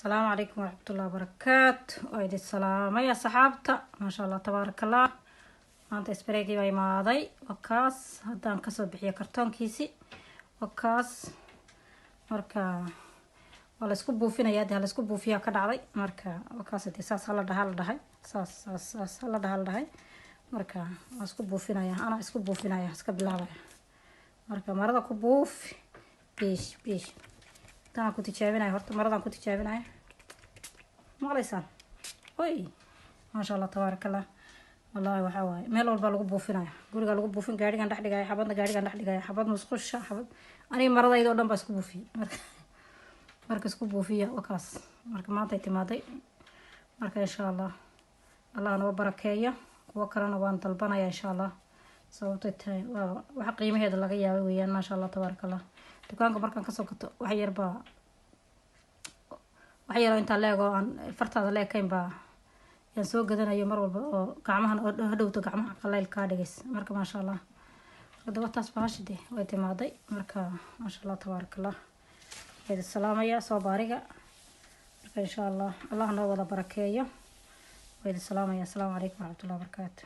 Asalaamu calaykum waraxmatullahi wabarakaatu. Waa idin salaamay, asxaabta. Maasha Allah, tabaaraka Allah. Maanta spraygii baa imaaday. Waa kaas, haddaan kasoo bixiyo kartoonkiisi. Waa kaas. Marka waa la isku buufinaya dee, hala isku buufiyaa ka dhacday. Marka waa kaas dee, saas hala dhaha la dhahay, saas saas saas hala dhaha la dhahay. Marka waa isku buufinaya, anaa isku buufinaya, iska bilaabaya. Marka marada ku buufi, biish biish. Tanaan ku tijaabinaya horta, maradaan ku tijaabinaya. Maqlaysaan? Oy, maasha Allah, tabaaraka Allah. Wallahi waxaa waaye meel walba lagu buufinaya. Guriga lagu buufin, gaarigan dhex dhigaya, xabadna gaarigan dhex dhigaya, xabad musqusha, xabad aniga maradayda oo dhan baa isku buufiyey. Marka isku buufiya, waa kaas. Marka maantay timaaday. Marka insha Allah, Allah noo barakeeyo. Kuwo kalena waan dalbanaya insha Allah, sababtay tahay waa waxa qiimaheeda laga yaabay weeyaan. Maasha Allah, tabaaraka Allah. Dukaanka markaan kasoo gato, wax yar baa, wax yaroo intaa leeg oo aan fartaada leekayn baa yaan soo gadanayo mar walba, oo gacmahan oo hadhowto gacmaha qalayl kaa dhigays. Marka maasha Allah, hadaba taas bahasha dee way timaaday. Marka maasha Allah, tabaaraka Allah, idin salaamaya soo baariga. Marka insha Allah, Allah noo wada barakeeyo. Waa idin salaamaya. Asalaamu calaykum waraxmatullahi wabarakaatu.